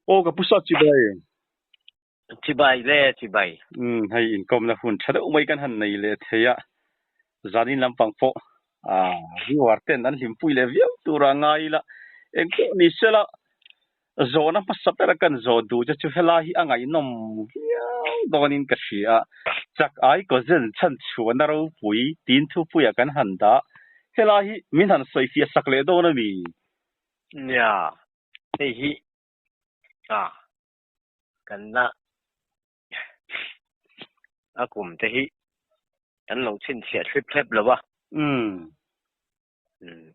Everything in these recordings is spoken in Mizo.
Aw ka pu sa chibai. Chibai le chibai. Um hei inkawmna hun tha deuh mai kan han nei leh thei a. Zanin lampang pawh a viewer ten an hlimpui leh viau tura ngai ila engpawh ni sela zawhna hmasa bera kan zawh duh che chu helai hi a ngaihnawm viau dawnin ka hria a. Chak ai kaw zen chhan chhuahna ropui tin thupuiah kan han dah. Helai hi min han sawifiah sak leh dawn a mi? Nia, hei hi a kan la a kum te hi kan lo chhinchhiah thlip thlep lo a. Umm. Umm.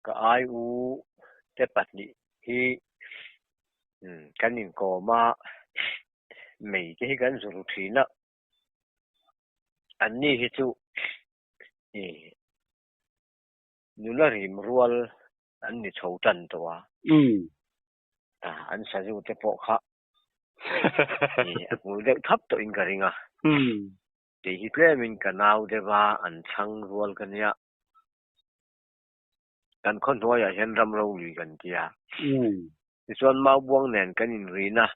Ka ai u te pahnih hi umm kan inkawm a, mei te hi kan zuru thin a. Anni hi chu ih nula rim rual an ni chho tan tawh a. An sazu te pawh kha a hmul deuh thap tawhin ka ring a. Kei hi tlemin ka nau deuh a, an chhang rual ka nia. Kan khaw hnuaiah hian ram ro lui kan ti a. Tichuan Maubuang nen kan inrin a.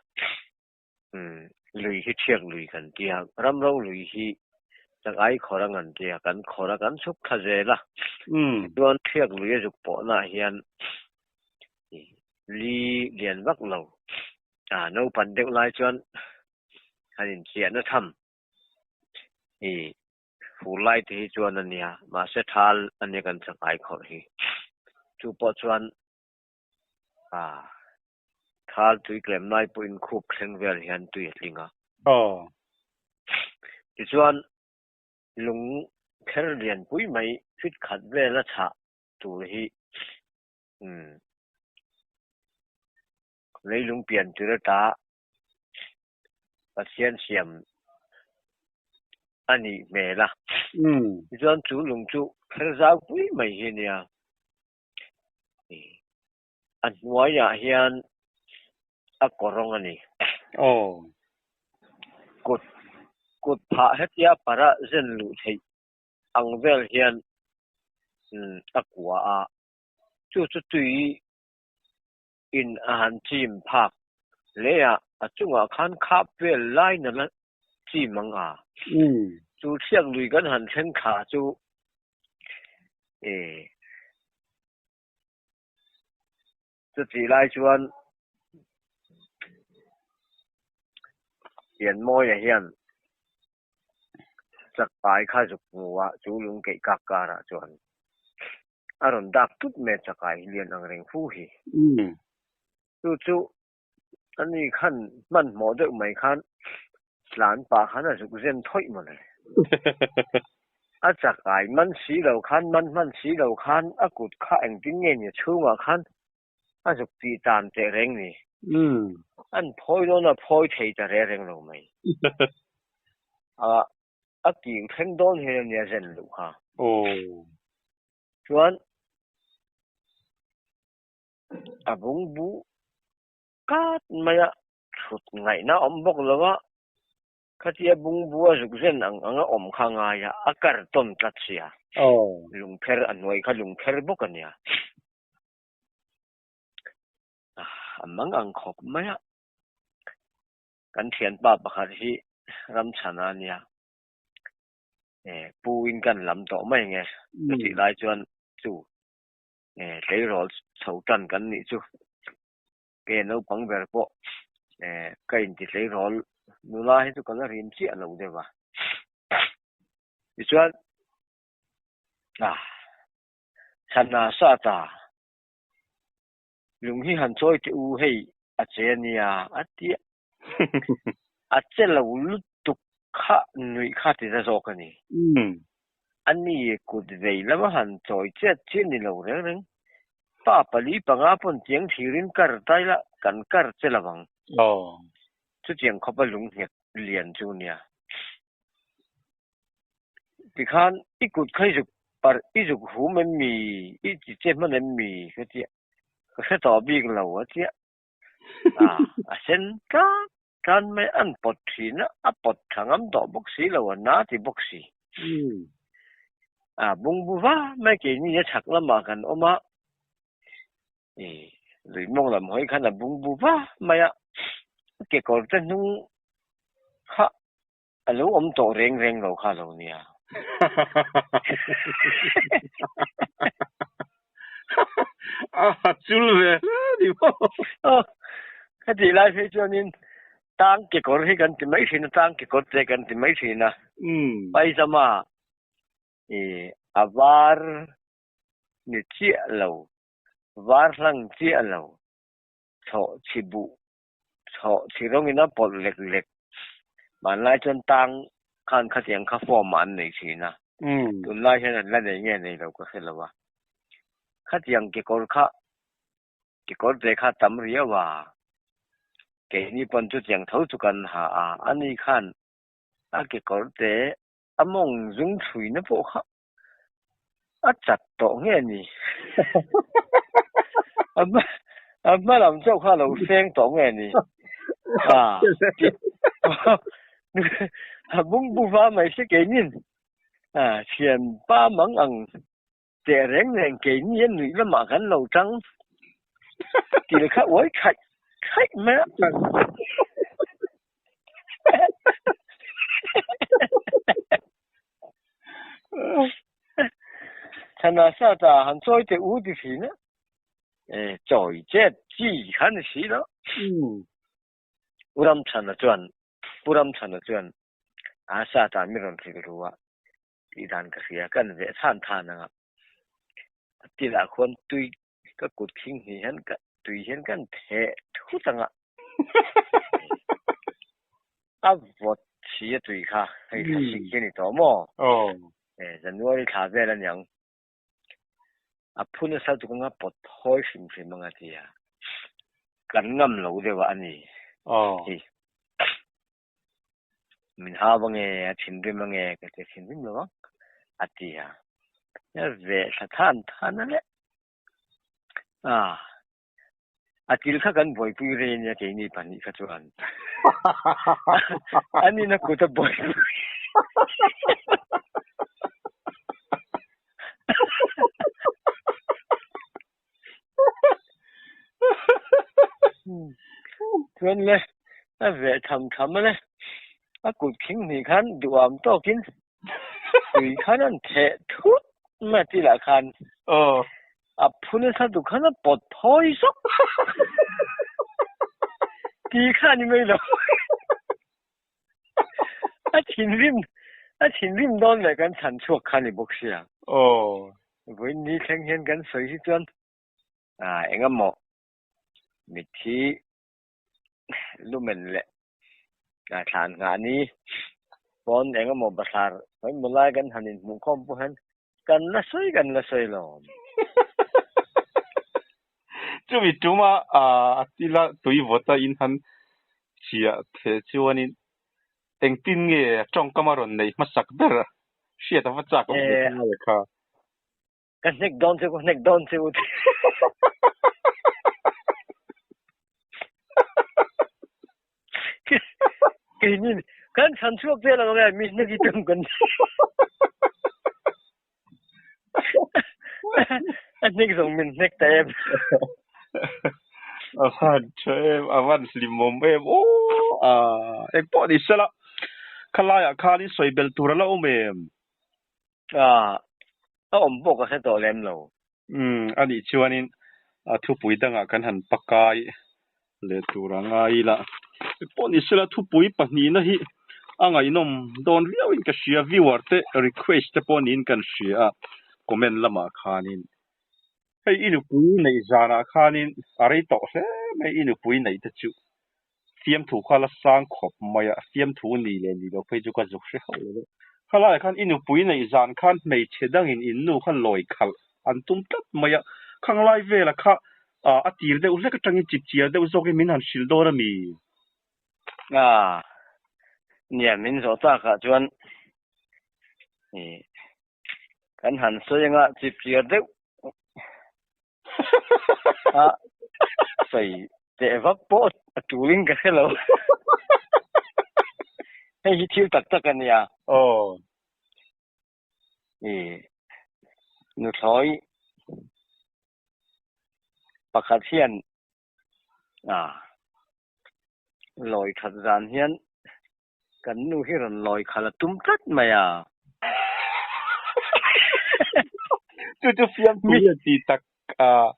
Lui hi ṭhiak lui kan ti a, ram ro lui hi Chakai khawr a ngan ti a, kan khawr a kan chhuk thla zel a. Tichuan ṭhiak lui a zuk pawhnaah hian li lian vak lo, naupan deuh lai chuan han inchiahna tham fur lai te hi chuan a nia, mahse thal a nia kan Chakai khawr hi. Chu pawh chuan Thal tui tlem lai pawhin khup thleng vel hian tui a tling a. Tichuan, lung kher lianpui mai fit khat vela chhah tur hi leilung pian tur ata Pathian siam a nih hmel a. Tichuan, chu lung chu kher zau pui mai hi a nia. A hnuaiah hian a kawrawng a ni. Kut kut phah hetia para zen luh theih ang vel hian a kua a, chu chu tui in a han chim phak hle a, a chungah khan khap vel lai nala chim ang a. Chu thliak lui kan han thleng thla chu Chutih lai chuan Pianmawia hian chakpai kha zuk hmu a, chu lung keih kak karah chuan a rawn dak tut mai a chakai lian ang reng fu hi. Chu chu ani khan hmanhmawh deuh mai khan tlan pah khan a zuk zen thawih maw le. A chakai man si lo khan, man hman si lo khan a kut kha engtin nge ni chhungah khan a zuk tih tan teh reng ni. An phawi dawn a phawi thei ta reng reng lo mai. A kiu thleng dawn hian a nia zen luh kha. Chuan A bungbu kat mai a, thut ngaihna a awm bawk lo a, khatia bungbu a zuk zen ang ang a awm kha ngai a, a kar tawn tlat sia. Lungpher a hnuai kha lungpher bawk a nia. A mang ang khawp mai a, kan thianpa pakhat hi Ramchhana a nia, pu in kan lam tawh mai nge, chutih lai chuan chu Tleirawl chho tan kan nih chu ke naupang ber pawh ka inti tleirawl nula hi chu ka la rim chiah lo deuh a. Tichuan chhana sa ta lung hi han chawi teh u hei a che a nia a ti a. A che lo lutuk kha nuih kha ti ta zawk a ni. A ni kut vei lama han chawi chiat chiat ni lo reng reng. Pa pali panga pawn chiang thirin kar tai la kan kar che lo ang. Chutiang khawpa lung nghet lian chu nia. Tikhan i kut kha i zuk parh i zuk hum em mi i ti che hman em mi ka tia ka hre tawh bik lo a tia. A sen tlat tlat mai an pawt thin a, a pawt tha ngam tawh bawk si lo a, na ti bawk si. A bungbu va mai keini a chhak lamah kan awm a, Lui mawng lam hawi khan a bung bu va mai a, a kekawr te hnung kha a lo awm tawh reng reng lo kha lo nia. A chul ve hle ni maw? Aw, ka tih lai phei chuanin tang kekawr hi kan ti mai thin a, tang kekawr te kan ti mai thin a. Paizama i a var ni chiah lo, var hlang chiah lo, chhawh chhi buh, chhawh chhi rawngin a pawlh lek lek. Hmanlai chuan tang khan khatiang kha form ah an nei thin a, tunlai hian an la nei nge nei lo ka hre lo a. Khatiang kekawr kha, kekawr te kha tam riau a, keini pawn chutiang tho chu kan ha a, ani khan a kekawr te a mawng zung thluina pawh kha a chat tawh nge ni? A hma a hma lam chauh kha a lo hreng tawh nge ni? A a bung bu va mai se keinin a thian pa mang ang teh reng reng keini a nuih lamah kan lo tang til kha uai khaih khaih mai a. Thana sa ta han chawi teh u ti thin a, e chawi chet chi kha ni si lo. U Ramchhana chuan Pu Ramchhana chuan a sa ta mi rawn hrilh ru a, tih dan ka hria kan veh chhan than anga a tilah khuan tui ka kut khing hnih hian ka tui hian kan theh thut anga a vawt si a tui kha hei thla sik hi a ni tawh maw? E January thla vel a niang a phu nasa tuk anga pawt hawi hrim hrim anga tia kan ngam lo deuh a ani hi. Min hau ange, a thinrim ange ka ti a, thinrim lo ang a ti a. A ve thla than than a le. A, a til kha kan buaipui rei ania keini pahnih kha chuan. Anin a kut a buaipui. Chuan le a veh tham tham a le a kut khing hnih khan duham tawkin tui khan an theh thut mai a tilah khan a phu nasa duh khan a pawt phawi zawk ti kha a ni mai lo a thinrim a thinrim dawn leh kan chhan chhuak kha a ni bawk sia. Vawiin ni thleng hian kan sawi hi chuan eng emaw mitthi lumen leh thlan nghah ni pawn eng emaw bathlar engemaw lai kan han inhmuh khawm pawh hian kan la sawi kan la sawi lo. Chumi tuma a tila tui vawta in han chhiah theh chuanin engtin nge tawngkam a rawn neih hmasak ber a? Hriat a va chak awm ve thung a kha. Ka hnek dawn che u, ka hnek dawn che u. Keinin kan chhan chhuak vel ang nge mi hnek i tum kan A hnek zawng min hnek ta em. A van tha em, a van hlimawm em aw. Eng pawh ni sela, khalaiah khan i sawi bel tur a la awm em? A awm pawh ka hre tawh lem lo. Umm, a nih chuanin thupui dangah kan han pakai leh tur a ngai ila. Pawh ni sela thupui pahnihna hi a ngaihnawm dawn viauin ka hria, viewer te request te pawh niin kan hria a, comment lamah khanin. Hei i nupui neih zanah khanin a rei tawh hle mai i nupui neih te chu fiamthu kha la sang khawp mai a, fiamthu ni leh ni lo phei chu ka zuk hre hauh lo deuh. Khalaiah khan i nupui neih zan khan hmeichhe dangin in nu kha lawi khalh an tum tlat mai a, khanglai vela kha a tir deuh hlek atangin chipchiar deuh zawkin min han hrilh dawn a mi? A, nia min zawh takah chuan kan han sawi anga chipchiar deuh a sawi teh vak pawh a tulin ka hre lo. Hei hi thil tak tak a nia. Aw. I nuthlawi pakhat hian. A lawi that zan hian kan nu hi rawn lawi khalh a tum tlat mai a. Chu chu fiamthu hi a ti tak a.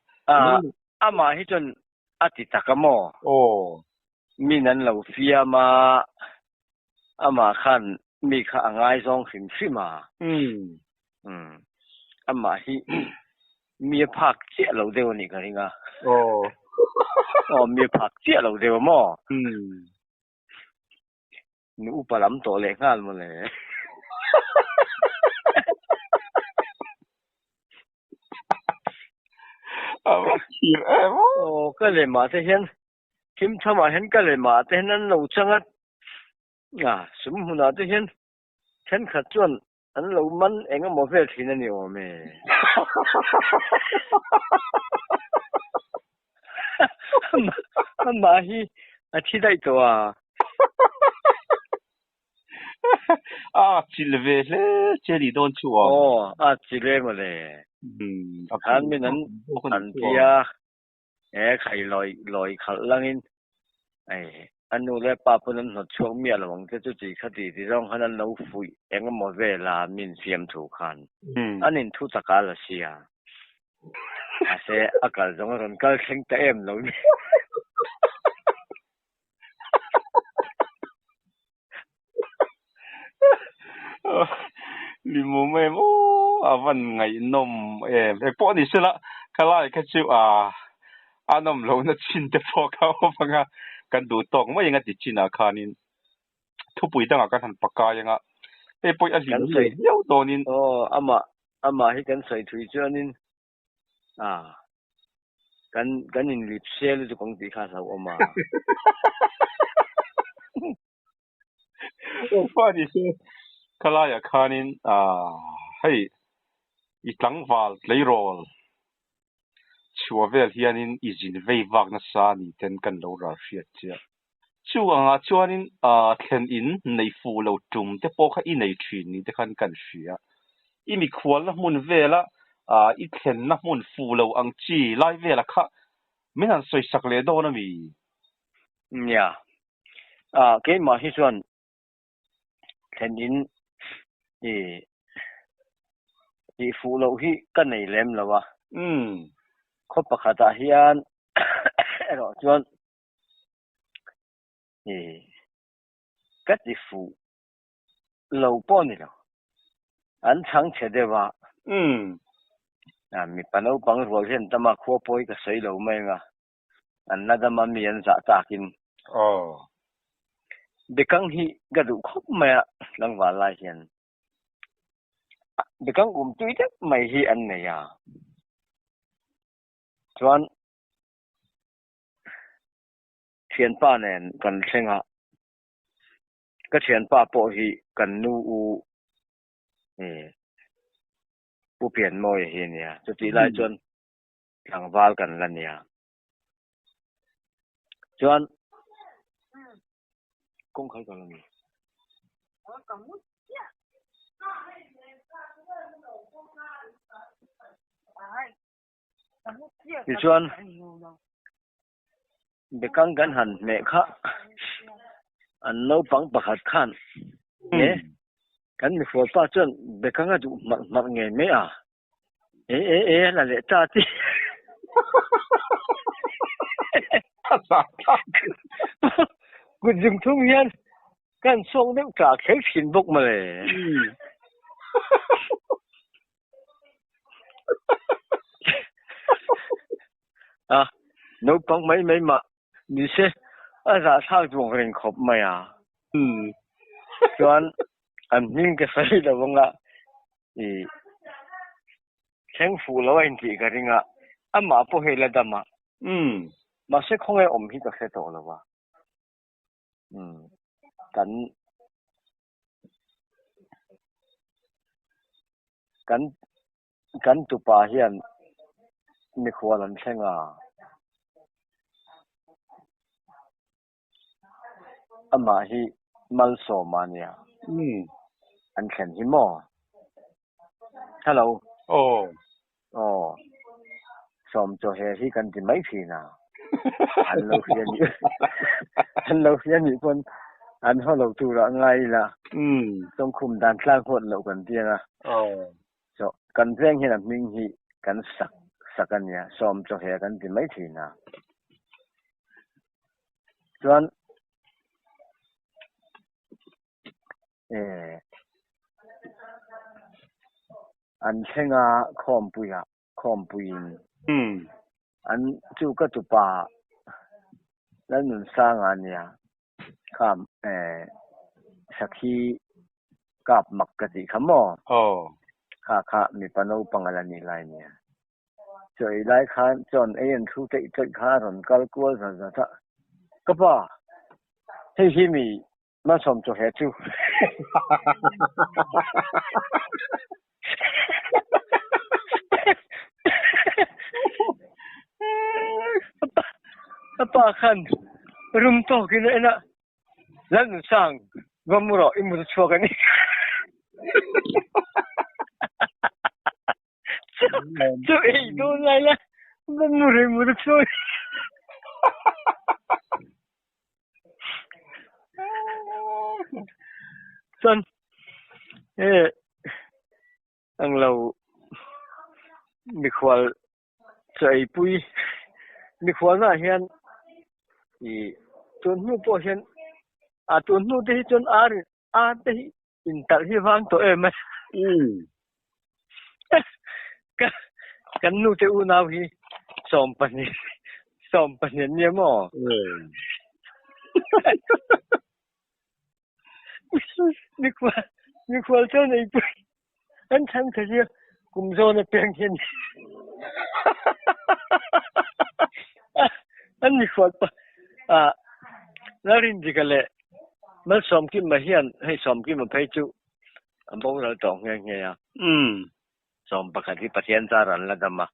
Amah hi chuan a ti tak a maw? Aw. Min an lo fiam a, amah khan mi kha a ngaizawng hrim hrim a. Umm. Amah hi mi a phak chiah lo deuh a nih ka ring a. Aw. Aw, mi a phak chiah lo deuh a maw? Umm. Mi upa lam tawh leh nghal maw le. A va thir em aw. Aw, ka lemah te hian thim thamah hian ka lemah te hian an lo chang a, a sum hmunah te hian thenkhat chuan an lo man eng emaw vel thin a ni awm e. Amah hi a thi daih tawh a. A chil ve hle che ni dawn chu a. Aw, a chil em awle. Khan min an an tia he khai lawi lawi khalh langin ei a nu leh pa pawn an hnawt chhuak miah lo ang che chu chi kha ti ti zawng khan an lo fuih eng emaw vel a min fiam thu khan an in thu tak a la sia. Mahse a kal zawng a rawn kal thleng ta em lo ni. Limawm em aw a van ngaihnawm em engpawh ni sela khalai kha chu a a nawm lohna chin te pawh kha awm anga kan duh tawk mai anga ti chinah khanin thupui dangah kan han pakai anga hei pawh a hlim hle viau dawnin aw amah amah hi kan sawi thui chuanin a kan kan inlip se lutuk ang tih kha a hlauhawm a. Fa ni se khalaiah khanin hei i tlangval tleirawl chhuah vel hianin i zin vei vak nasa ni ten kan lo ral hriat chiah. Chu angah chuanin thlen in nei fuh lo tum te pawh kha i nei thin ni te khan kan hria. I mikhualna hmun vela i thlenna hmun fuh lo ang chi lai vela kha min han sawisak leh dawn a mi? Nia, keimah hi chuan thlen in i tih fuh loh hi ka nei lem lo a. Khaw pakhatah hian erawh chuan i ka ti fuh lo pawh a ni lo. An chhang chhe deuh a. Mipa naupang rual hian tama khua pawi ka sawi lo mai ang a. An la dam a mi an zah takin. Aw. Bekang hi ka duh khawp mai a tlangval lai hian. Bekang um tui deuh mai hi an nei a. Chuan thianpa nen kan thleng a. Ka thianpa pawh hi kan nu u Pu Pianmawia hi a nia. Chutih lai chuan tlangval kan la nia. Chuan kawngkhar ka la ni. Tichuan Bekang kan han hmeh kha an naupang pakhat khan e kan mikhual pa chuan Bekang a duh hmarh hmarh ngei mai a. E e e a la leh ta ti. Kut zung thung hian kan sawng deuh tla kher thin bawk mawle. A naupang mai mai mah ni se a zahthlak duang reng khawp mai a. Chuan an hming ka sawi lo anga i thleng fuh lo a intih ka ring a, amah pawh hei la dam a. Mahse khawnge awm hi ka hre tawh lo a. Kan kan kan tupa hian mikhual an thleng a. Amah hi Malsawma a nia. An thlen hi maw? Hello. Aw. Aw. Sawm chaw he hi kan ti mai thin a. An lo hria nih an lo hria nih pawn an haw lo turah ngai ila chawngkhum dan tlang huat loh kan tiang a. Chaw kan veng hian a hming hi kan sak sak a nia, sawm chaw he kan ti mai thin a. Chuan eh an thleng a khawmpuiah khawmpuiin an chu ka tupa Lalnunsanga a nia kha eh sakhi kap mak ka tih kha maw? Kha kha mipa naupang a la nih lai nia. Chaw ei lai khan chuan ei an thu teih teih kha a rawn kal kual zat zat a, Ka pa, hei hi mi Malsawm chu he chu. A pa khan rum tawkin a en a, Lalnunsang, va mu rawh, i mut a chhuak a ni. Chu ei dawn lai la, va mu reng mut a chhuak. Chuan he ang lo mikhual chaw eipui mikhualna ah hian ih tun hnu pawh hian a tun hnu te hi chuan ar ar te hi intalh hi vang tawh em a ka kan nu te unau hi 12 12 an nia maw mikhual mikhual chuan eipui an chhan kha hi kum zawn apiang hian an mikhual pa ah Lalrindika leh Malsawmkima hian hei Sawmkima phei chu a boral tawh nghe nghe a. 11 hi Pathian zar an la dam a.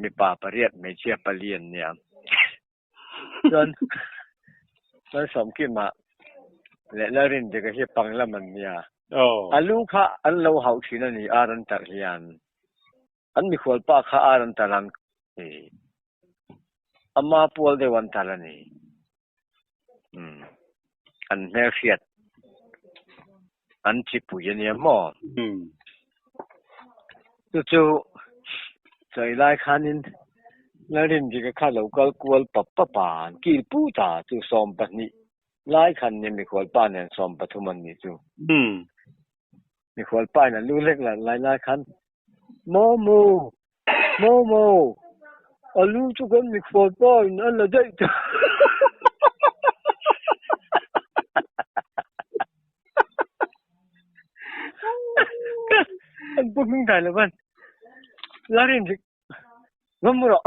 Mipa pariat hmeichhia pali an nia. Chuan Malsawmkima leh Lalrindika hi panglam an nia. A lu kha an lo hauh thin a ni ar an tarh hian. An mikhual pa kha ar an talh an ti. Ama pual deuh an talh a ni. Umm. An hmelhriat an chipui a nia maw? Chu chu chawi lai khanin Lalrindika kha lo kal kual pap pap a, an kil put a, chu 12 lai khan nia mikhual pa nen 13 an nih chu. Mikhual pa in a lu lek lai lai khan Momo! Momo! A lu chu kan mikhual pa in a la daih ta. An pu hming dai lo van. Larin zik ngam mu rawh.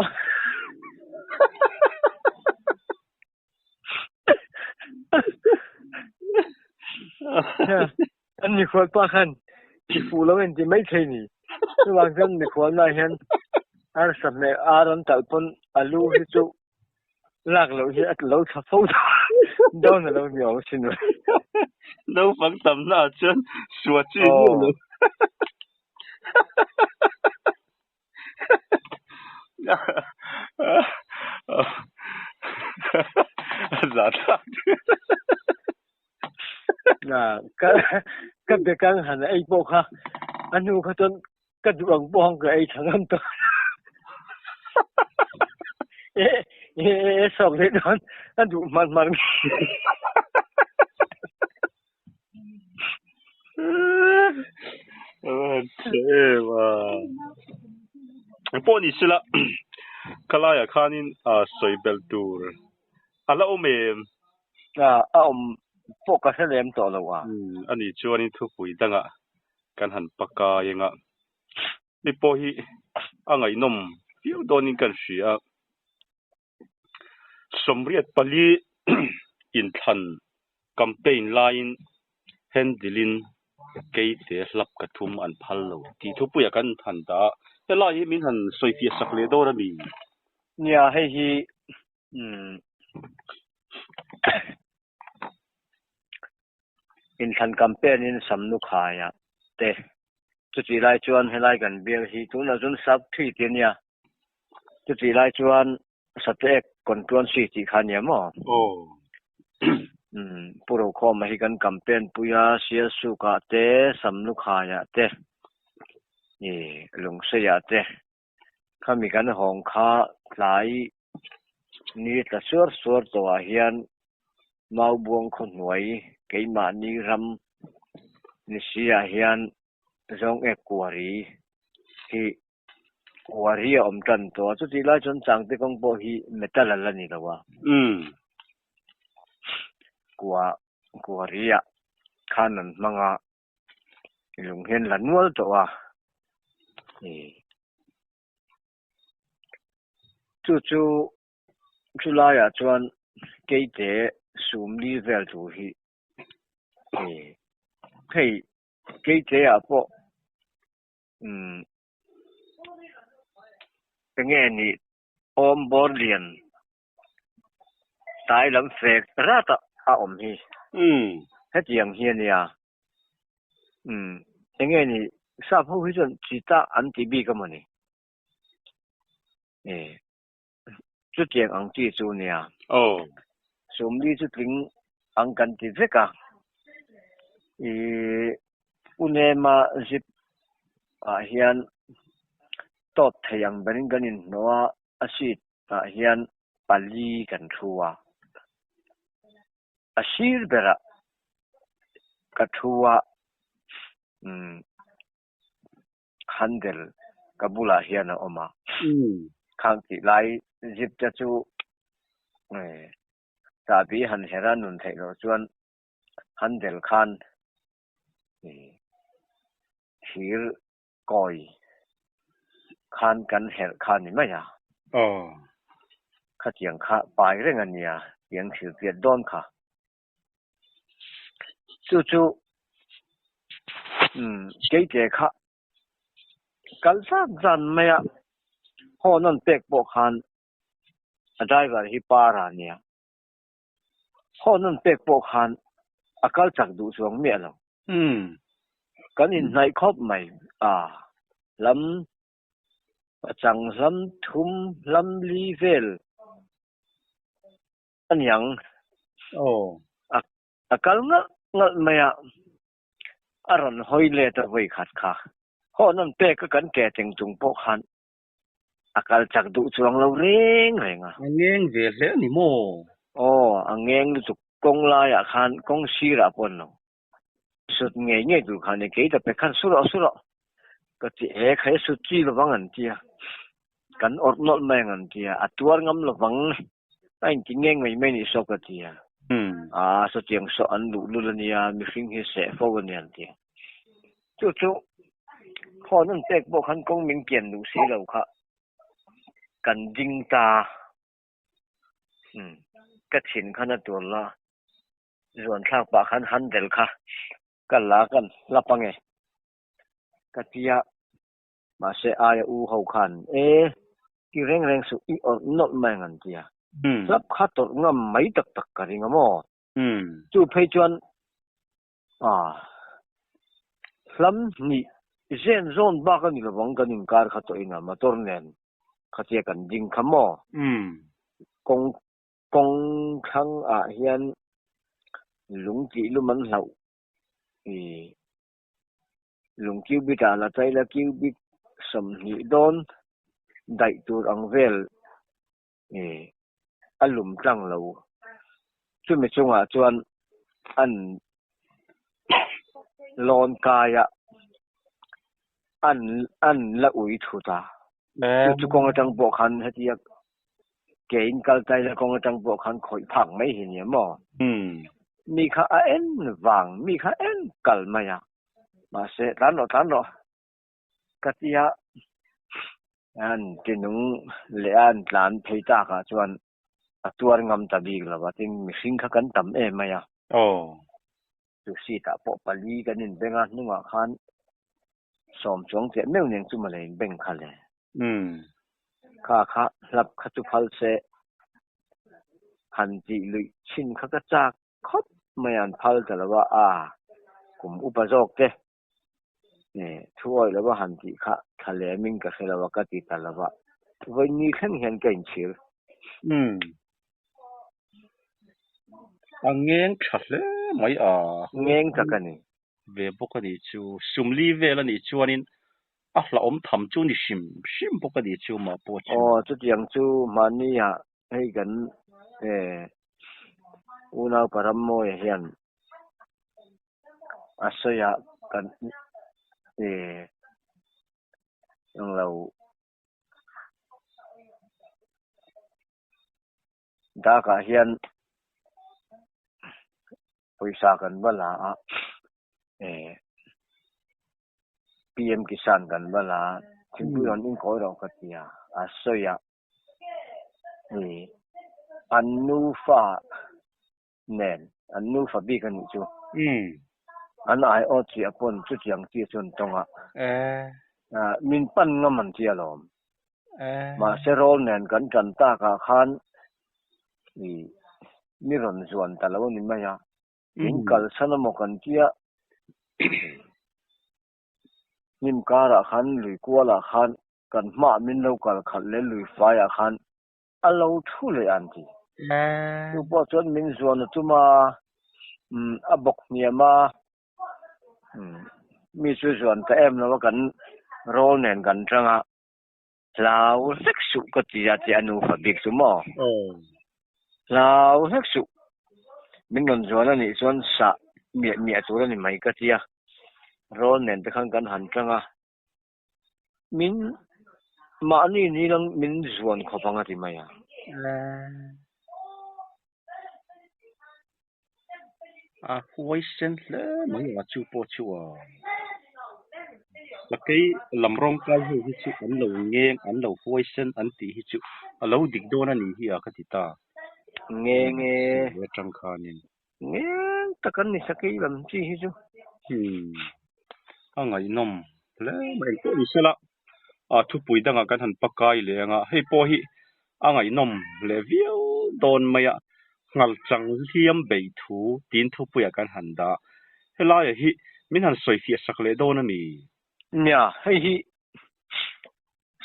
An mikhual pa khan ti fuh lo en ti mai thei ni. Chuvang chuan mikhual na hian arsa hmeh ar an talh pawn a lu hi chu lak loh hi a lo tha fo dawn a lo ni awm sin. Naupang tamna ah chuan sua chi miah lo. Ka ka bekang han ei pawh kha a hnu kha chuan ka duh ang pawh ang ka ei tha ngam tawh e e e sawk leh dawn a duh hman hman Pawh ni sela khalaiah khanin sawi belh tur a la awm em? A awm pawh ka hre lem tawh lo a. A nih chuanin thupui dangah kan han pakai eng a, mi pawh hi a ngaihnawm viau dawnin kan hria a. 84 inthlan campaign laiin handle-in keite hlap ka thum an phal lo tih thupuiah kan han dah a, helai hi min han sawifiah sak leh dawn a mi? Nia, hei hi inthlan campaign-in Samnu Khaia te chutih lai chuan helai kan bial hi tunah chuan sub three tih a nia, chutih lai chuan. Sateek Constituency tih kha nia maw? Aw. Umm Pu Rokhawma hi kan campaign pui a, Sialsukah te, Samlukhaiah te, ih Lungseiah te khami kan hawng kha tlai ni tla suar suar tawhah hian Maubuang khaw hnuai keimahni ram ni siah hian zawng ek kuari hi Kuari a awm tan tawh a, chutih lai chuan Changte kawng pawh hi metal a la ni lo a. Kua kuari ah khan an hmang a, lung hian la nual tawh a. Chu chu chu laiah chuan keite sumli vel tur hi hei keite ah pawh Umm enge ni awm bawr lian tlai lam fek rat a a awm hi. Umm. Hetiang hi ania. Umm enge ni sap ho hi chuan chita an ti bik a mawni. E chutiang ang chi chu nia. Aw. Sumli chu tling ang kan ti vek a. Ih Unema zip ah hian tawt thei ang berin kan inhnawh a, a seat ah hian pali kan thu a. A sir berah ka thu a, umm. Handle ka bulah hian a awm a, khang tih lai zip te chu chahbi han her a nun theih loh chuan handle khan thir kawi khan kan herh kha ni mai a. Khatiang kha pai reng a nia, tiang thir piat dawn kha. Chu chu umm keite kha kal zat zat mai a, horn an pek pawh khan a driver hi para a nia, horn an pek pawh khan a kal chak duh chuang miah lo. Kan inhnaih khawp mai a, lam pachang hlam thum hlam li vel A niang. Aw. A a kal ngalh ngalh mai a, a rawn hawi let a vawi khat kha. Hawn an pek a kan ke teng chung pawh khan a kal chak duh chuang lo reng reng a. A ngeng ve hle a ni maw? Aw, a ngeng lutuk kawng laiah khan kawng sirah pawh an lo sut ngei ngei tur khan kei ta pek khan su rawh su rawh ka ti he khai sut chi lovang an tia kan awrh nawlh mai ang an tia a tuar ngam lovang a inti ngeng mai mai nih saw ka tia a sawtiang saw an luh lul ania mihring hi seh fo ania an tia chu chu khawn an pek pawh khan kawng min kian duh si lo kha kan ding ta ka thin khan a tur la. Zuan thlak pah khan handle kha ka la kan hlap ange ka tia mahse aia u ho khan e i reng reng suh i awrh nawlh mai ang an tia hlap kha tawrh ngam mai tak tak ka ring a maw chu phei chuan ah hlam hnih zen zawn bak a ni lovang kan inkar kha tawh in a motor nen khatia kan ding kha maw kawng Kawng thlang ah hian lung tih lum an hlauh i lung cubic ah la chai la cubic 20 dawn daih tur ang vel i a lum tlang lo. Chumi chungah chuan an lawn kai a an an la ui thut a. Chu chu kawng atang pawh khan hetia ke in kal taina kawng atang pawh khan khawih phak mai hi nia maw? Mi kha a en vang, mi kha en kal mai a. Mahse tlan rawh tlan rawh ka tia an tinung leh a an tlan phei takah chuan a tuar ngam ta bik lo a, tin mihring kha kan tam em mai a. Chu seat ah pawh pali kan inbeng a, hnungah khan sawm chuang teh meuh nen chu mawle inbeng kha le. Kha kha hlap kha chu phal se han tih luih chhin kha ka chak khawp mai a, an phal ta lo a, a kum upa zawk te thu awih lo a han tih kha thla lem in ka hre lo a ka ti ta lo a, vawiin ni thleng hian ka inchhir. Umm. A ngeng tha hle mai a. Ngeng tak a ni. Ve bawk a nih chu. Sumli vel a nih chuanin a hlauhawm tham chu ni hrim hrim bawk a nih chu mah pawh chu. Aw chutiang chu mahni ah hei kan unau Paramawia hian a sawi ah kan englo Dakah hian pawisa kan va la a, eh PM Kisan kan va la a, thingpui rawn inkawi rawh ka ti a, a sawi a, eh an nufa nen an nufa bik a nih chu. An aiawt chiah pawn chutiang chi chu an tawng a. Min pan ngam an ti alawm. Mahse rawl nen kan tan takah khan mi rawn zuan ta lo a ni mai a. Min kalsan amaw kan tia hnim karah khan lui kualah khan kan hmaah min lo kal khalh leh lui faiah khan A lo thu leh an ti. Chu pawh chuan min zuan a tum a, a bawk hniam a, mi chu zuan ta em lo a kan rawl nen kan tang a, hlau hlek suh ka ti a tih a nufa bik chu maw? Hlau hlek suh, min rawn zuan a nih chuan sah miah miah tur a ni mai ka ti a, rawl nen te khan kan han tang a. Min mahni ni lang min zuan khawp ang a ti mai a. A huaisen hle mai a chu pawh chu a. Sakei lam rawng kai ho hi chu an lo ngeng an lo huaisen an tih hi chu a lo dik dawn a nih hi a ka ti ta. Ngeng e. Atang khanin. Ngeng tak an ni sakei lam chi hi chu. Hmm. A ngaihnawm hle mai engpawh ni sela a thupui dangah kan han pakai leh ang a, hei pawh hi a ngaihnawm leh viau dawn mai a, nghal chang hliam beih thu tiin thupuiah kan han dah. Helaia hi min han sawi fiah sak leh dawn a mi? Nia, hei hi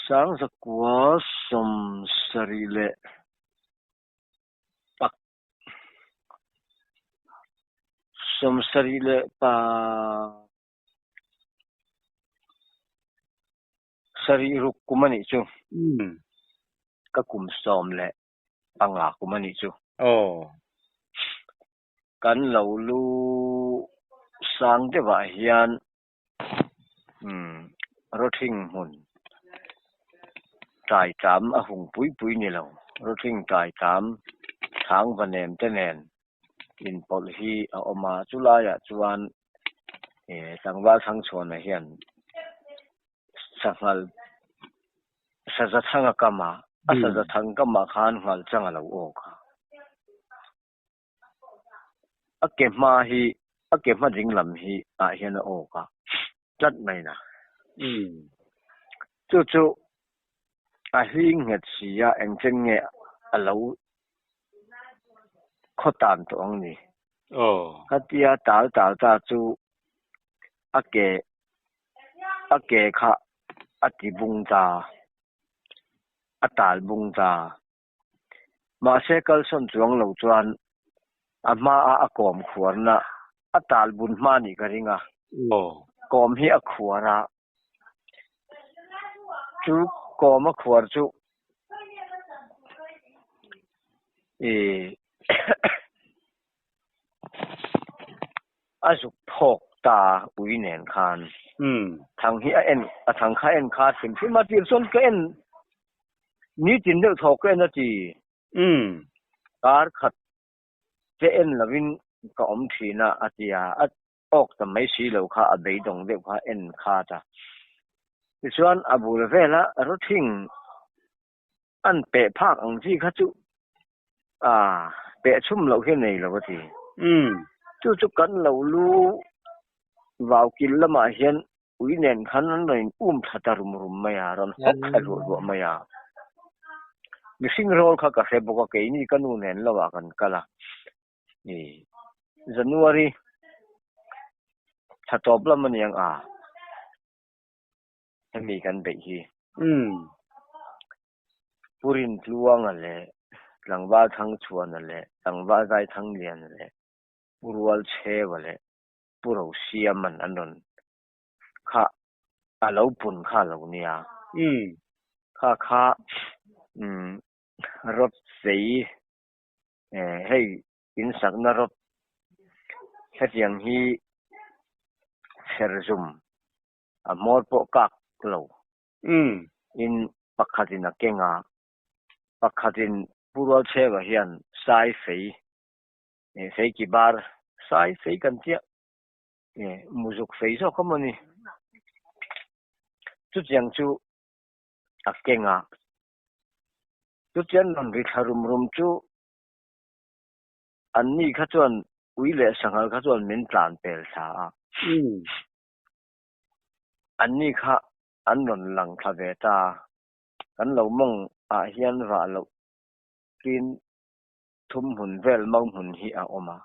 Sangzakua 70 leh pak 70 leh pa sarih ruk kum a nih chu. Ka kum 15 kum a nih chu. Kan lo lu sang deuhah hian Rawthing hmun tai tam a hung pui pui ni lo. Rawthing tai tam chhang va nem te nen inpawlh hi a awm a, chu laiah chuan tlangval Thangchhuana hian sanghal saza thang a kam a, a saza thang kamah khan nghal chang a lo awk a. A ke hma hi a ke hma ding lam hi ah hian a awk a tlat mai na. Chu chu a hling nghet si a engchen nge a lo khaw tan tawh ang ni. Khatia tal tal ta chu a ke a ke kha a ti bung ta a tal bung ta. Mahse kalsawn chuang lo chuan a hmaa a kawm khuarna a tal bun hma nih ka ring a, kawm hi a khuar a, chu kawm a khuar chu ih A zuk phawk ta ui nen khan thang hi a en a thang kha en kha hrim hrim a tir chuan ka en nitin deuh thaw ka en a ti. Kar khat te en lovin ka awm thin a a ti a, a awk ta mai si lo kha a beidawng deuh kha en khat a. Tichuan a bul vela rawthing an peh phak ang chi kha chu a peh chhum loh hi a nei lo a ti. Chu chu kan lo lu vau kil lamah hian ui nen khan an rawn in um thla ta rum rum mai a, rawn hawk thla ruah ruah mai a. Mihring rawl kha ka hre bawk a, keini ka nu nen lamah kan kal a. January thla tawp lam a ni ang a. Hemi kan beih hi. Purin Tluanga leh. Tlangval Thangchhuana leh Tlangval Zaithangliana leh Pu Rualchheua leh Pu Rosiaman an rawn kha a lo pun kha a lo nia. Kha kha rawt fei hei insakna rawt hetiang hi chher zum a hmawr pawh kak lo in pakhatin a keng a, pakhatin Pu Rualchheua hian sai fei fei ki bar sai fei kan tia muzuk fei zawk a maw ni chutiang chu a keng a chutiang rawn ri thla rum rum chu an ni kha chuan ui leh sanghal kha chuan min tlan pel thla a an ni kha an rawn lang thla ve ta kan lo mawng ah hian vah loh tin thum hmun vel mau hmun hi a awm a.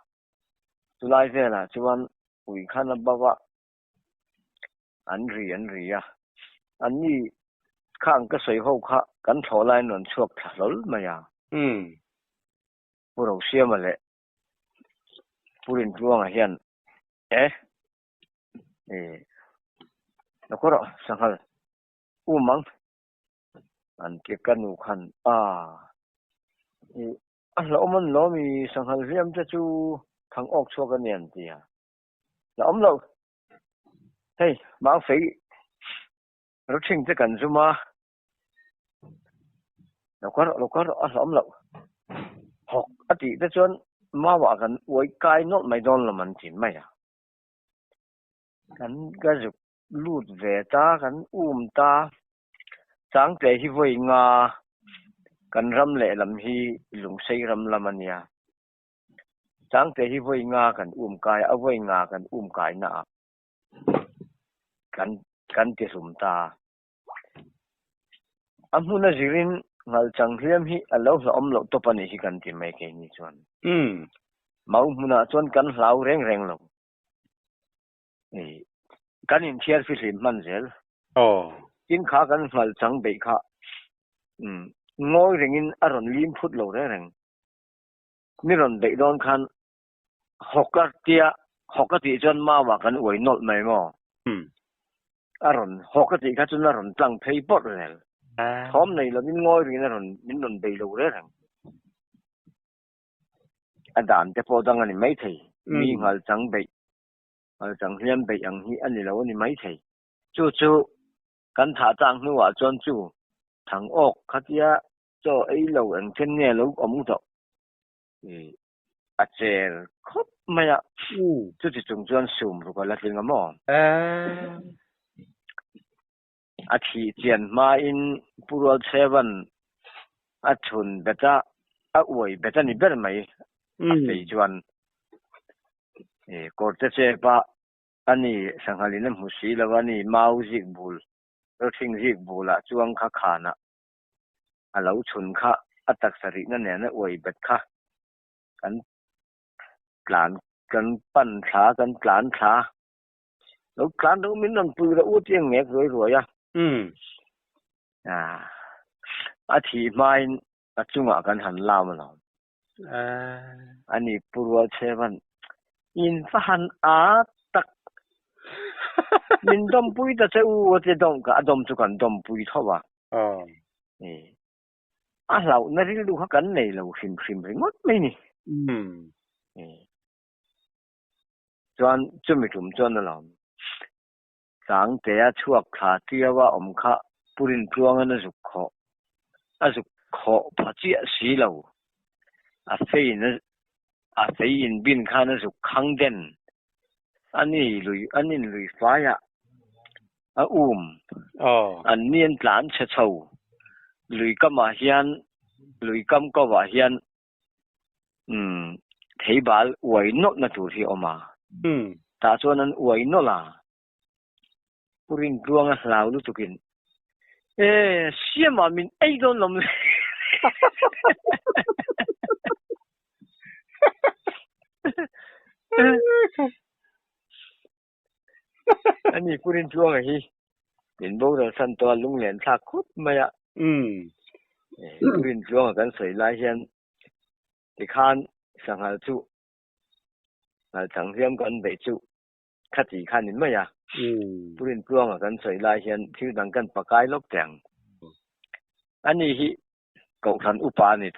Chulai velah chuan ui khan a bo a, an ri an ri a. Anni khang ka sawi ho kha kan thlawh laiin rawn chhuak thla hlawl mai a. Pu Rosiama leh Pu Rintluanga hian e, e, lo khaw rawh sanghal um ang. An ti ka nu khan a i a hlauhawm an lawm i sanghal hliam te chu thang awk chhuak a ni an ti a. Hlauhawm lo. Hei mau fei rawthing te kan zum a. Lo kar rawh lo kar rawh a hlauhawm loh. Hawk a tih te chuan mauah kan uai kai nawlh mai dawn lo an ti mai a. Kan ka zuk lut ve ta kan um ta Changte hi vawi nga kan ram lehlam hi Lungsei ram lam a nia. Changte hi vawi nga kan um kai a, vawi nga kan um kai na ah kan kan ti hlum ta. A hmun a zirin ngalchang hliam hi a lo hlauhawm loh tawp a nih hi kan ti mai keini chuan. Mau hmunah chuan kan hlau reng reng lo. Kan inthiar fihlim hman zel. Tin kha kan ngal chang beih kha ngawi rengin a rawn lim phut lo reng reng. Mi rawn beih dawn khan hawk a tia hawk a tih chuan mau ah kan uai nawlh mai maw? A rawn hawk a tih kha chuan a rawn tlang phei pawrh zel. Thawm nei lovin ngawi rengin a rawn min rawn bei lo reng reng. A dan te pawh dang a ni maithei. Mi ngal chang beih Chang hliam beih ang hi a ni lo a ni maithei. Chu chu kan thah chang hnuah chuan chu thang awk khatia chaw ei lo eng then nge lo awm tawh a cher khawp mai a, chuti chung chuan sum ruk a la tling a maw? A thih chian hmain Pu Rualchheva'n a chhun bet a, a uai bet a ni ber mai a fei chuan. Kawrte chep a a ni, sanghalin a hmu si lo a ni, mau zik bul, rawthing zik bulah chuang kha khanah a lo chhun kha a taksa rihna nen a uai bet kha kan tlan kan pan thla kan tlan thla. Lo tlan deuh min rawn pui rawh u tih a ngek ruai ruai a. A thih hmain a chungah kan han lam alawm. Ani Pu Rualchheva'n in va han a tak min dawmpui ta che u a ti dawm ka a dawm chu kan dawmpui tho a. A hlauhna rilru kha kan nei lo hrim hrim ringawt mai ni. Chuan chumi tum chuan a lo Sangtea chhuak thla tiu a awm kha Pu Rintluangan a zuk khawh a zuk khawh pha chiah si lo. A feiin a fei inbin khan a zuk khang den. A ni lui an in lui faiah a um an ni an tlan chhe chho. Lui kamah hian lui kam kovah hian Umm, theibal uai nawlhna tur hi a awm a. Tah chuan an uai nawlh a. Pu Rintluanga hlau lutukin, E, siamah min ei dawn lo le. Ani Pu Rintluanga hi min boral san tawh a lunglen thlak khawp mai a. Pu Rintluanga kan sawi lai hian. Tikhan sanghal chu ngal chang hliam kan beih chu khati kha ni mai a. Pu Rintluanga kan sawi lai hian thil dang kan pakai lawk teh ang. Ani hi Kohhran upa a ni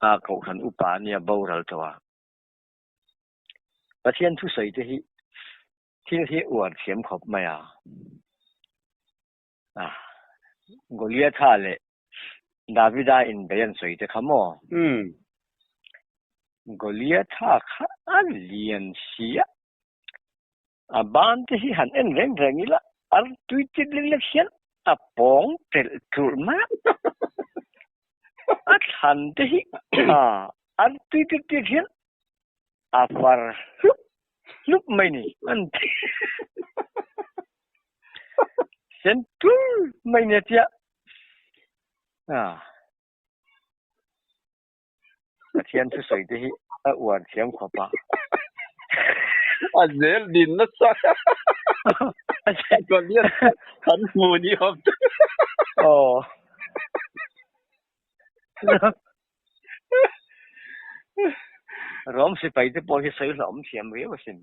a, Kohhran upa a nia boral tawh a. Pathian thusawi te hi thil hi uar thiam khawp mai a. Goliatha leh Davida inbei an sawi te kha maw? Goliatha kha a lian si a, a ban te hi han en reng reng ila ar tui tit lek lek hian a pawng telh tulh mai a, a thlan te hi ar tui tit tit hian a far hlup hlup mai ni an ti. Sen tul mai ni a tia. Pathian thusawi te hi a uar thiam khawp a. A zel din nasa. Goliath kan hmu ni awm te. Aw. Rom sipai te pawh hi sawi hlauhawm thiam riau asin.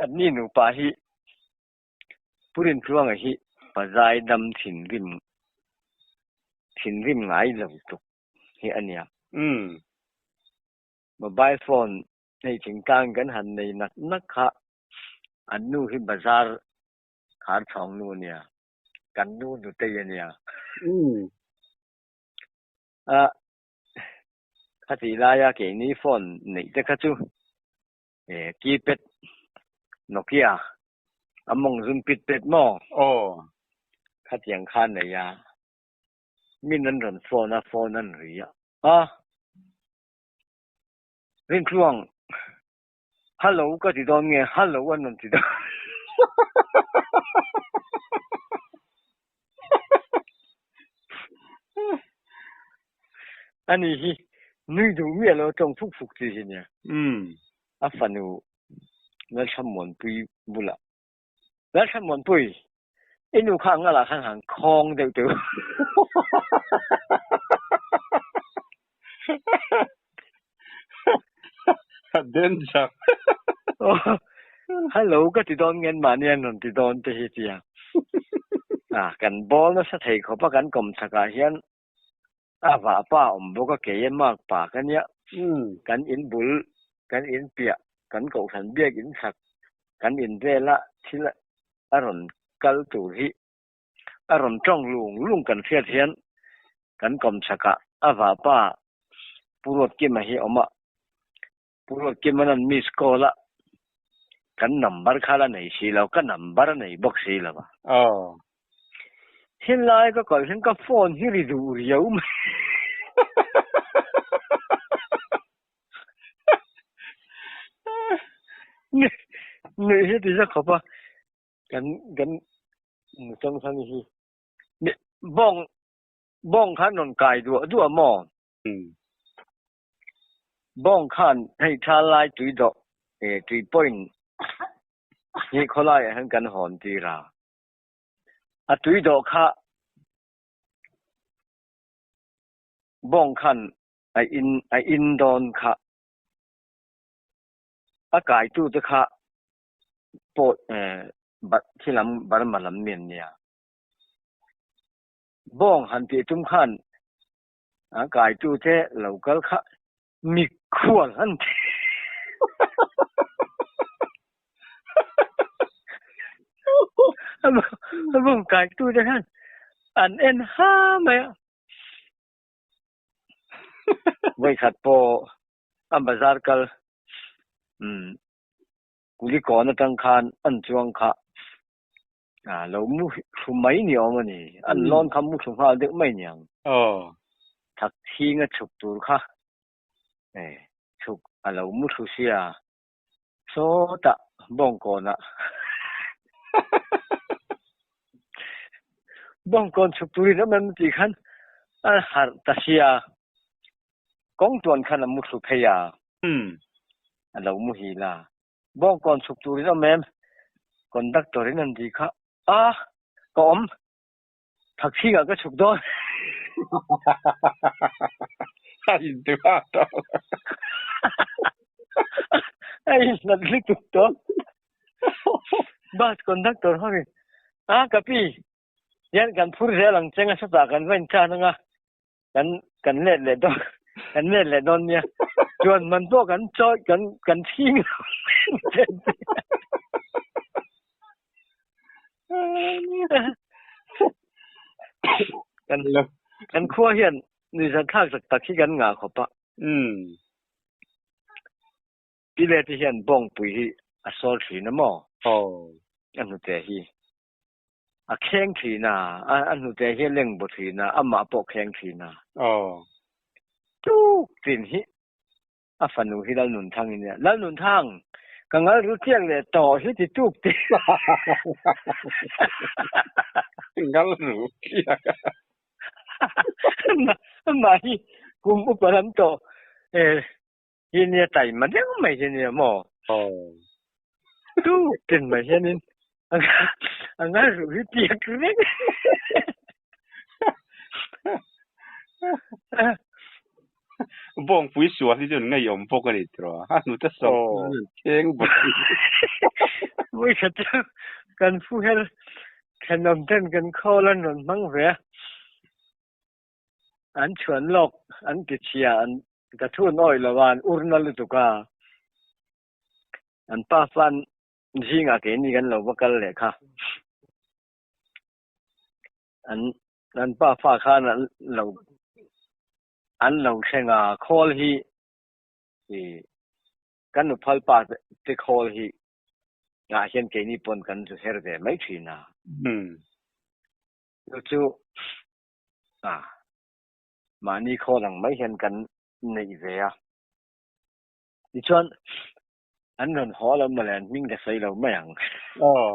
Anni nupa hi Pu Rintluanga hi pazai dam thinrim thinrim ngai lo tuk hi a nia. Mobile phone hei thingtlang kan han nei nak nak kha an nu hi bazar khar chhawng nu a nia, kan nu nutei a nia. A Khatih laia keini phone neih te kha chu keypad Nokia a mawng zum pit pet maw? Aw. Khatiang kha nei a, min an rawn phone a, phone an ri a. A, Rintluang, hello ka ti dawn nge, hello an rawn ti dawn. Ani hi nui duh miah lo tawng fuk fuk chi hi nia. A fanu Lalthlamuanpui bulah, Lalthlamuanpui, i nu kha ang ngalah khan han khawng deuh teuh. Danger. Hello ka ti dawn ngen mahni an rawn ti dawn te hi tia. Ah kan ball nasa thei khawp a kan kawm chhakah hian a vah pa awm bawk a kei a mark pa ka nia. Kan in bul kan in piah kan kohhran biak in chhak kan in vela thil a rawn kal tur hi a rawn tawng lung lung kan hriat hian kan kawm chhakah a vahpa Pu Ruatkima hi a awm a, Pu Ruatkima'n an miss call a, kan number kha la nei si lo, ka number a nei bawk si lo a. Aw. Helai ka kal hian ka phone hi ri duh riau mai. Nuih hi ti za khawp a. Kan kan nutang khan hi bawng bawng khan rawn kai duah duah maw? Bawng khan hei tha lai tui dawh eh tui point hi khawlai ah hian kan hawn tir a, a tui dawh kha bawng khan a in a in dawn kha a kai tu te kha pawh khi lam Burma lam mi an nia. Bawng han tih tum khan a kaitu te lo kal kha mikhual an ti. A bawng kaitu te khan an en ha mai a. Vawikhat pawh a bazar kal umm Kulikawn atang khan an chuang kha a lo mu thlu mai ni awm a ni. An lawn kha mu thlu nghal deuh mai niang. Thak chhinga chhuk tur kha chhuk a lo mu thlu sia. Sawtah Bawngkawnah Bawngkawn chhuk turin awm em tih khan a harh ta sia. Kawngtuan khan a mu thlu phei a. A lo muhil a, Bawngkawn chhuk turin awm em? Conductor in an ti kha. A! Ka awm thakchhing ah ka chhuk dawn. A intuah tawh. A inhlat lutuk tawh. Bus conductor ho in, A ka pi, hian kan phur zel ang cheng a sawtah kan va intan anga kan kan let leh dawn kan let leh dawn nia. Chuan man pawh kan chawi kan kan chhing lo. Kan kan khua hian nuihzat thlak tak tak hi kan ngah khawp a. Umm. Pile te hian bawngpui hi a sawl thin a maw? Aw. A hnute hi a kheng thin a, a hnute hi a leng baw thin a, amah pawh kheng thin a. Aw. Tuk tin hi A fanu hi Lalnunthang i nia. Lalnunthang, ka ngal ru chiak leh tawh hi ti tuk ti. Ngal ru chiak a. Amah hi kum upa lam tawh hi nia taima deuh mai hi nia maw? Aw. Tuk tin mai hianin a ngal ru hi tiak reng. Bawngpui sual hi chu an ngeiawm bawk a ni tiraw? A hnute sawm chuan an kheng bawk a ni. Vawi khat chu kan fu her thenawm ten kan khawl an rawn hmang ve a, an chhuan lawk an ti chhia an ka thu an awih lo a, an ur na lutuk a, an pa fan zingah keini kan lo va kal leh kha. An an pa fa khan an lo an lo thleng a, khawl hi ih kan nuphal pa te khawl hi ah hian keini pawn kan zu her ve mai thin a. Chu chu ah mahni khawl ang mai hian kan neih ve a. Tichuan An rawn haw lo mawle, an hming ka sawi lo mai ang. Aw.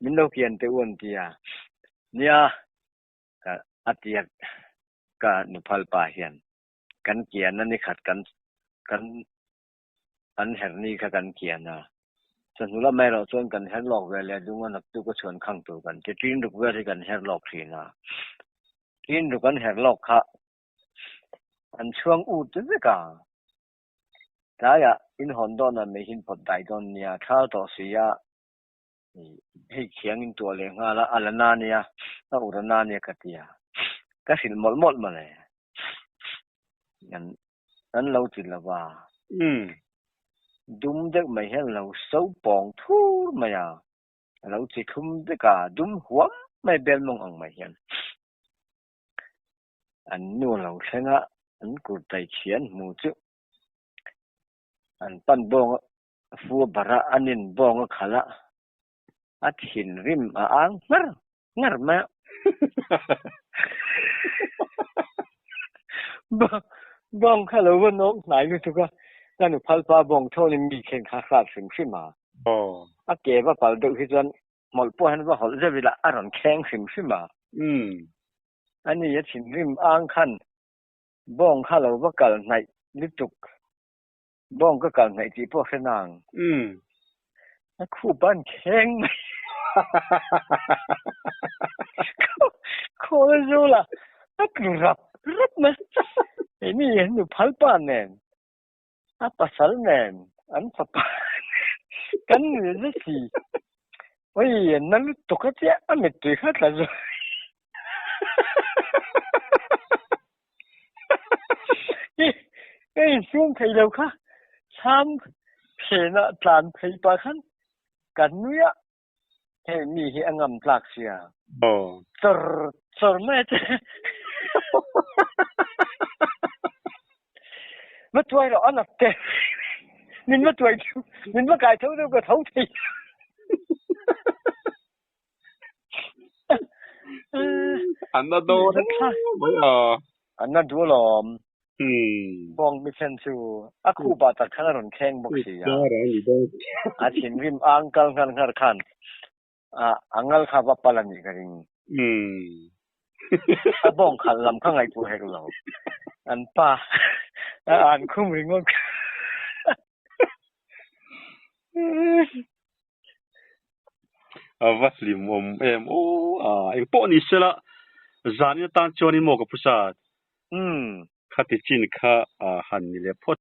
Min lo kian teh u an ti a. Nia, ka a tiak ka nuphal pa hian kan kian a nikhat kan kan an her ni kha kan kian a. Chawhnu lam erawh chuan kan her lawk ve leh dung a naktuk a chhuan khang tur kan ti. Ṭin ruk vel hi kan her lawk ṭhin a. Ṭin ruk an her lawk kha an chhuang ut vek a. Tlaiah inhawn dawnah mei hin pawt dai dawn nia, thal tawh si a, hei khiang in tuah leh nghal a, a la na nia, a ur a na nia ka ti a, ka hrilh mawlh mawlh mawle. An an lo ti lo va. Dum deuh mai hian a lo so pawng thur mai a, a lo chi thlum vek a, dum huam mai belmawng ang mai hian. An nu lo thleng a, an kur tai chhia an hmu chu an pan bawng a fu a barh a, an in bawng a khalh a, a thinrim a ang ngar ngar mai a. Bawng kha lo va nawk hnai lutuk a, ka nu phalpa bawng thawnin mi khen kha hrat hrim hrim a. A ke va pal deuh hi chuan Hmawlh pawh hian va hawlh zeuh ila a rawn kheng hrim hrim a. Umm. Ani a thinrim ang khan bawng kha lo va kal hnaih lutuk, bawng ka kal hnaih tih pawh hre nang. Umm. A khup a an kheng mai. Khawl a zul a, a tlu rap rap mai. Keini an nu phal pa nen A pasal nen an fapa kan nui zet si. Oi an na lutuk a chiah a mittui kha tla zuai. Ka insum thei lo kha thlam phenah tlan phei pah khan ka nui a, hei mi hi a ngam tlak sia. Chawr chawr mai a che. Va tuai rawh a nat te. Min va tuai deuh, min va kai tho deuh ka tho thei. An na dawn mai a. An na duh alawm. Bawng mi chen chu a khup ah tak khan a rawn thleng bawk si a. A thinrim ang kal nghar nghar khan a ngal kha va pal a nih ka ring. A bawng khalh lam kha ngaihtuah hek lo. An pa a an khum ringawt kha. A va hlimawm em aw a, engpawh ni sela zanin atan chuanin maw ka phusa? Umm. Khati chin kha han ni leh phawt.